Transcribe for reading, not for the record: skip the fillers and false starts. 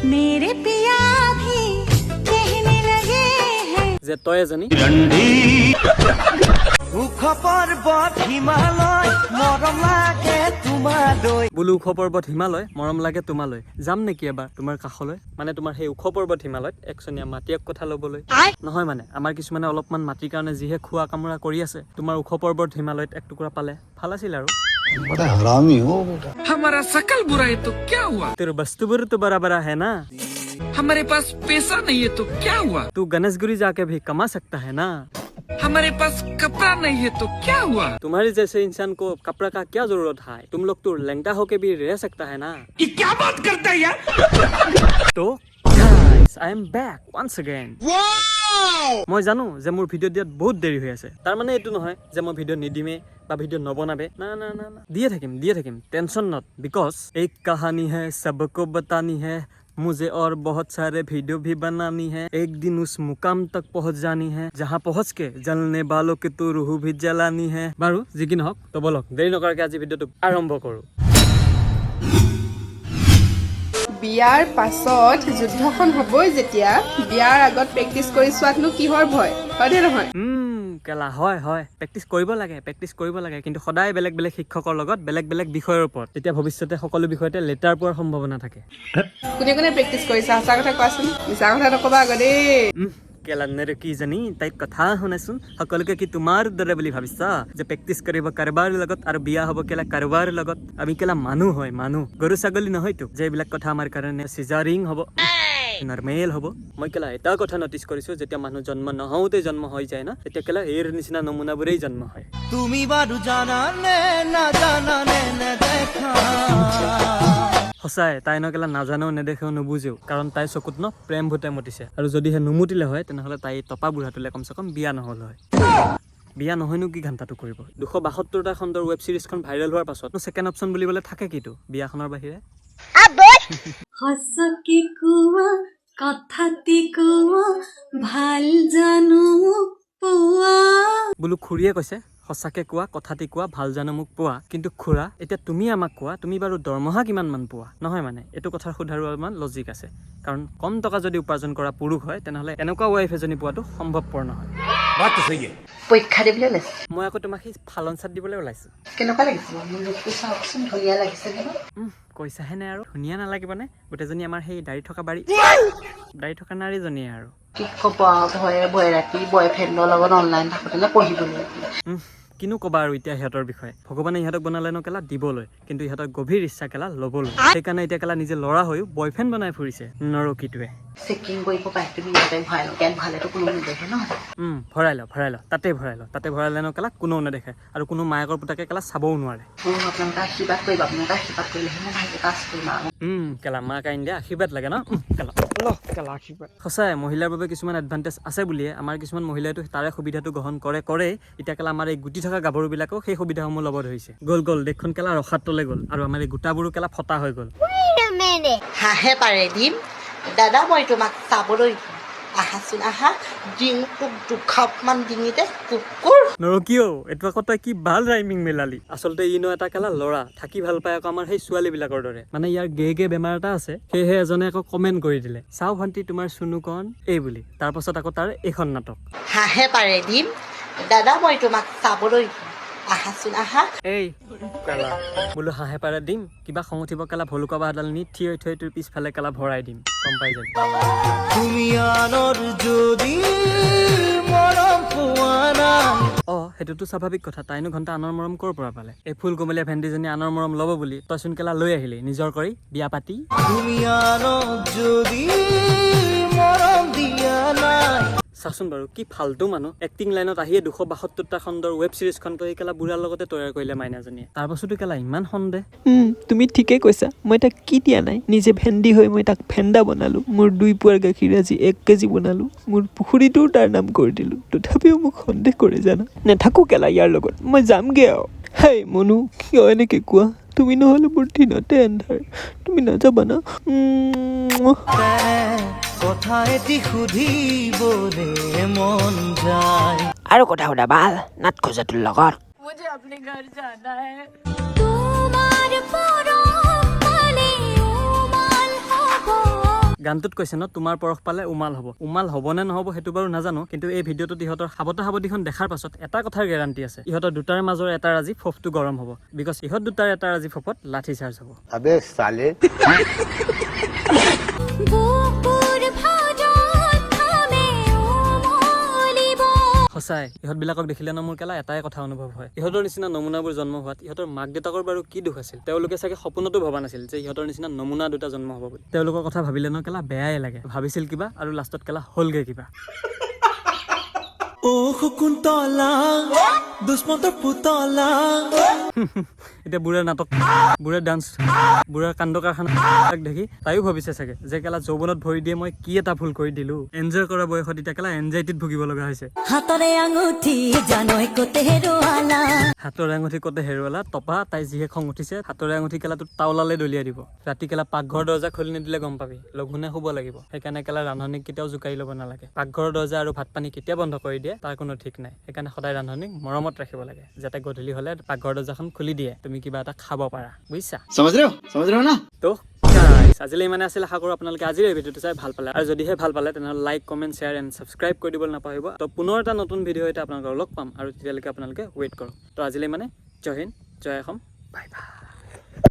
मेरे पिया भी कहने लगे हैं। যে তই এজনী ওখ পৰ্বত হিমালয়, মৰম লাগে তোমালৈ। বোলো ওখ পৰ্বত হিমালয়, মৰম লাগে তোমালৈ, যাম নেকি এবাৰ তোমাৰ কাষলৈ? মানে তোমাৰ সেই ওখ পৰ্বত হিমালয়ত একচনীয়া মাটি এক কথা ল'বলৈ নহয়। মানে আমাৰ কিছুমানে অলপমান মাটিৰ কাৰণে যিহে খোৱা কামোৰা কৰি আছে, তোমাৰ ওখ পৰ্বত হিমালয়ত এক টুকুৰা পালে ভাল আছিল আৰু। बड़ा हरामी हो बेटा। हमारा शकल बुरा है तो क्या हुआ? তোৰ বস্তুবোৰ तो बड़ा बड़ा है ना। हमारे पास पैसा नहीं है तो क्या हुआ? तू गणेशगुरी जाके भी कमा सकता है ना। हमारे पास कपड़ा नहीं है तो क्या हुआ? तुम्हारे जैसे इंसान को कपड़ा का क्या जरूरत है? तुम लोग तो लंगटा होके भी रह सकता है ना। ये क्या बात करता है यार! তো guys, I am back once again. মই জানো যে মোৰ ভিডিঅ' দিয়াত বহুত দেৰি হৈ আছে। তাৰ মানে এইটো নহয় যে মই ভিডিঅ' নিদিমেই বা ভিডিঅ' নবনাবে। না না না না, দিয়ে থাকিম, দিয়ে থাকিম, টেনচন not, because एक कहानी है, सबको बतानी है, मुझे और बहुत सारे वीडियो भी बनानी है। एक दिन उस मुकाम तक पहुंच जानी है, जहां पहुंच के जलने वालों के तो रूह भी जलानी है। বাৰু যি কি নহওক, তো বলক, দেৰি নকৰাকৈ আজি ভিডিঅ'টো আৰম্ভ কৰোঁ। বিয়াৰ পাছত যুদ্ধখন হ'বই যেতিয়া, বিয়াৰ আগত প্ৰেক্টিচ কৰি চোৱাতনো কিহৰ ভয়, হয়নে নহয়? কেলা, হয় হয়, প্ৰেক্টিচ কৰিব লাগে, প্ৰেক্টিচ কৰিব লাগে, কিন্তু সদায় বেলেগ বেলেগ শিক্ষকৰ লগত, বেলেগ বেলেগ বিষয়ৰ ওপৰত। তেতিয়া ভৱিষ্যতে সকলো বিষয়তে লেটাৰ পোৱাৰ সম্ভাৱনা থাকে। কোনে কোনে প্ৰেক্টিচ কৰিছা, সঁচা কথা কোৱাচোন, মিছা কথা নকবা আকৌ দেই। কেলা নেৰকিজনী, তাইক কথা শুনাচোন। সকলোকে কি তোমাৰ দৰে বুলি ভাবিছা যে প্ৰেক্টিচ কৰিব কাৰোবাৰ লগত আৰু বিয়া হ'ব কেলা কাৰোবাৰ লগত? আমি কেলা মানুহ হয়, মানুহ, গৰু ছাগলী নহয়তো যে এইবিলাক কথা আমাৰ কাৰণে চিজাৰিং হ'ব, নৰ্মেল হ'ব। মই কেলা এটা কথা নটিচ কৰিছোঁ, যেতিয়া মানুহ জন্ম নহওঁতে জন্ম হৈ যায় ন, তেতিয়া কেলা এইৰ নিচিনা নমুনাবোৰেই জন্ম হয়। তুমি বাৰু জানানে, নাজানানে, নেদেখা? সঁচাই তাই ন কেলা নাজানেও, নেদেখেও, নুবুজেও, কাৰণ তাইৰ চকুত ন প্ৰেম ভূতে মুতিছে। আৰু যদিহে নুমুতিলে হয়, তেনেহ'লে তাই টপা বুঢ়াটোলে কমচে কম বিয়া নহ'ল হয়। বিয়া নহয়নো কি ঘণ্টাটো কৰিব? 272টা খণ্ডৰ ৱেব ছিৰিজখন ভাইৰেল হোৱাৰ পাছত ছেকেণ্ড অপশ্যন বুলিবলৈ থাকে কিটো বিয়াখনৰ বাহিৰে? সঁচাকে কোৱা, কথাটি কোৱা, ভাল জানো মোক পোৱা? বোলো খুৰীয়ে কৈছে, সঁচাকে কোৱা, কথাটি কোৱা, ভাল জানো মোক পোৱা? কিন্তু খুৰা, এতিয়া তুমি আমাক কোৱা, তুমি বাৰু দৰমহা কিমানমান পোৱা? নহয় মানে এইটো কথাৰ সোধাৰো অলপমান লজিক আছে, কাৰণ কম টকা যদি উপাৰ্জন কৰা পুৰুষ হয়, তেনেহ'লে এনেকুৱা ৱাইফ এজনী পোৱাটো সম্ভৱপৰ নহয়। পৰীক্ষা দিবলৈ ওলাইছে। মই আকৌ তোমাক সেই ফালন চাট দিবলৈ ওলাইছোঁ। কেনেকুৱা লাগিছে বাৰু মোৰ ৰূপটো? চাওকচোন, ধুনীয়া লাগিছে নে বাৰু? কৈছাহে নে আৰু, ধুনীয়া নালাগিবনে? গোটেইজনী আমাৰ সেই দাড়ি থকা বাৰী, দাড়ি থকা নাৰীজনীয়ে আৰু। কি ক'ব আৰু, ভয়ে ভয়ে ৰাতি বয়ফ্ৰেণ্ডৰ লগত অনলাইন থাকোঁতে পঢ়িবলৈ। কিনো ক'বা আৰু এতিয়া সিহঁতৰ বিষয়ে। ভগৱানে ইহঁতক বনালে ন কেলা দিবলৈ, কিন্তু ইহঁতৰ গভীৰ ইচ্ছা কেলা ল'বলৈ। সেইকাৰণে এতিয়া কেলা নিজে ল'ৰা হৈও বয়ফ্ৰেণ্ড বনাই ফুৰিছে নৰকীটোৱে। চেকিং কৰিব পাৰে, তুমি ইয়াতে ভৰাই লওঁ, ইয়াত ভৰালেতো কোনো নেদেখে ন। ভৰাই ল, ভৰাই ল, তাতে ভৰাই ল। তাতে ভৰালে ন কেলা কোনেও নেদেখে আৰু কোনো মায়েকৰ পুতাকে কেলা চাবও নোৱাৰে। মোক আপোনালোকে আশীৰ্বাদ কৰিব, আপোনালোকে আশীৰ্বাদ কৰিলেহে মই ভালকৈ পাছ কৰিম আৰু। কেলা মাক আইন দিয়া আশীৰ্বাদ লাগে ন। কেলা ল, কেলা আশীৰ্বাদ। সঁচাই মহিলাৰ বাবে কিছুমান এডভান্টেজ আছে বুলিয়ে আমাৰ কিছুমান মহিলাইতো তাৰে সুবিধাটো গ্ৰহণ কৰে কৰেই। এতিয়া কেলা আমাৰ এই গুটি থকা গাভৰুবিলাকেও সেই সুবিধাসমূহ ল'ব ধৰিছে। গ'ল গ'ল, দেশখন কেলা ৰসাতলে গ'ল আৰু আমাৰ এই গোটাবোৰো কেলা ফটা হৈ গ'ল। হাঁহে পাৰে দিম, দাদা মই তোমাক চাবলৈ, আহাচোন আহা, দিওঁ তোক দুখাপমান ডিঙিতে, কুকুৰ। নৰকিও, এইটো আকৌ তই কি ভাল ৰাইমিং মিলালি। আচলতে ই ন এটা কেলা ল'ৰা থাকি ভাল পায় আকৌ আমাৰ সেই ছোৱালীবিলাকৰ দৰে। মানে ইয়াৰ গে গে বেমাৰ এটা আছে। সেয়েহে এজনে আকৌ কমেণ্ট কৰি দিলে, চাওঁ ভণ্টি তোমাৰ চুনুকণ এই বুলি। তাৰ পাছত আকৌ তাৰ এইখন নাটক। হাঁহে পাৰে দিম, দাদা মই তোমাক চাবলৈ, আহাচোন আহা। এই কেলা, বোলো হাঁহে পাৰে দিম, কিবা খং উঠিব কেলা, ভলুকা বাঁহডাল নি থিয় থৈ তোৰ পিছফালে কেলা ভৰাই দিম, গম পাই যাবি। তুমি আনৰ যদি মৰম পোৱা নাই। অ, সেইটোতো স্বাভাৱিক কথা। তাইনো ঘণ্টা আনৰ মৰম ক'ৰ পৰা পালে? এই ফুল কোমলীয়া ভেন্দিজনী আনৰ মৰম ল'ব বুলি তইচোন কেলা লৈ আহিলি নিজৰ কৰি বিয়া পাতি। তুমি আনক যদি মৰম দিয়া নাই। চাচোন বাৰু, কি ফাল্টু মানুহ। এক্টিং লাইনত আহিয়ে 272টা খণ্ডৰ ৱেব ছিৰিজখন তই কেলা বুঢ়াৰ লগতে তৈয়াৰ কৰিলে মাইনাজনীয়ে। তাৰ পাছতো কেলা ইমান সন্দেহ। তুমি ঠিকেই কৈছা। মই তাক কি দিয়া নাই? নিজে ভেন্দি হৈ মই তাক ভেন্দা বনালোঁ। মোৰ 2 পোৱাৰ গাখীৰ আজি 1 কেজি বনালোঁ। মোৰ পুখুৰীটোও তাৰ নাম কৰি দিলোঁ। তথাপিও মোক সন্দেহ কৰে জানা। নাথাকোঁ কেলা ইয়াৰ লগত, মই যামগৈ আৰু। হেই মনু, কিয় এনেকৈ কোৱা তুমি? নহ'লে মোৰ দিনতে এন্ধাৰ। তুমি নাযাবা না। তেনে কথা এটি সুধিবলে মন যায়। আৰু কথা সোধা ভাল নাট খোজাটোৰ লগত। তোমাৰ পৰশ পালে উমাল হ'ব। গানটোত কৈছে ন, তোমাৰ পৰশ পালে উমাল হ'ব। উমাল হ'ব নে নহ'ব সেইটো বাৰু নাজানো, কিন্তু এই ভিডিঅ'টোত ইহঁতৰ সাৱতা সাৱটিখন দেখাৰ পাছত এটা কথাৰ গেৰাণ্টি আছে, ইহঁতৰ দুটাৰ মাজৰ এটাৰ আজি ফফটো গৰম হ'ব, because ইহঁত দুটাৰ এটাৰ আজি ফফত লাঠি চাৰ্জ হ'ব। अबे साले। বুকুৰ ভাঁজত ঘামে উমলিব। সঁচাই ইহঁতবিলাকক দেখিলে ন মোৰ কেলা এটাই কথা অনুভৱ হয়, ইহঁতৰ নিচিনা নমুনাবোৰ জন্ম হোৱাত ইহঁতৰ মাক দেউতাকৰ বাৰু কি দোষ আছিল? তেওঁলোকে চাগে সপোনতো ভবা নাছিল যে ইহঁতৰ নিচিনা নমুনা দুটা জন্ম হ'ব বুলি। তেওঁলোকৰ কথা ভাবিলে ন কেলা বেয়াই লাগে। ভাবিছিল কিবা আৰু লাষ্টত কেলা হ'লগে কিবা। অ শকুন্তলা, দুষ্মন্তৰ পুতলা। এতিয়া বুঢ়াৰ নাটক, বুঢ়াৰ ডান্স, বুঢ়াৰ কাণ্ড কাৰখানা দেখি তাইও ভাবিছে চাগে যে কেলা যৌৱনত ভৰি দিয়ে মই কি এটা ভুল কৰি দিলো। এনজয় কৰা বয়সত এতিয়া কেলা এনজাইটিত ভুগিব লগা হৈছে। হাতৰে আঙুঠি জানৈ ক'তে হেৰুৱালা? হাতৰ আঙুঠি ক'তে হেৰুৱালা? টপা, তাই যিহে খং উঠিছে, হাতৰে আঙুঠি কেলা তোৰ তাওলালে দলিয়াই দিব। ৰাতি কেলা পাকঘৰৰ দৰ্জা খুলি নিদিলে গম পাবি। লঘোণে শুব লাগিব। সেইকাৰণে কেলা ৰান্ধনীক কেতিয়াও জোকাৰি ল'ব নালাগে। পাকঘৰৰ দৰ্জা আৰু ভাত পানী কেতিয়া বন্ধ কৰি দিয়ে তাৰ কোনো ঠিক নাই। সেইকাৰণে সদায় ৰান্ধনীক মৰমত ৰাখিব লাগে, যাতে গধূলি হ'লে পাকঘৰৰ দৰ্জাখন খুলি দিয়ে, তুমি কিবা এটা খাব পাৰা, বুজিছা? समझ रहे हो? समझ रहे हो ना? তো guys, আজিলৈ ইমানে আছিল। আশা কৰোঁ আপোনালোকে আজিৰ এই ভিডিঅ'টো চাই ভাল পালে আৰু যদিহে ভাল পালে, তেনেহ'লে like, comment, share and subscribe কৰি দিবলৈ নাপাহৰিব। তো পুনৰ এটা নতুন ভিডিঅ' সৈতে আপোনালোকক লগ পাম আৰু তেতিয়ালৈকে আপোনালোকে ৱেইট কৰক। তো আজিলৈ মানে জয় হিন্দ, জয় অসম, বাই বাই।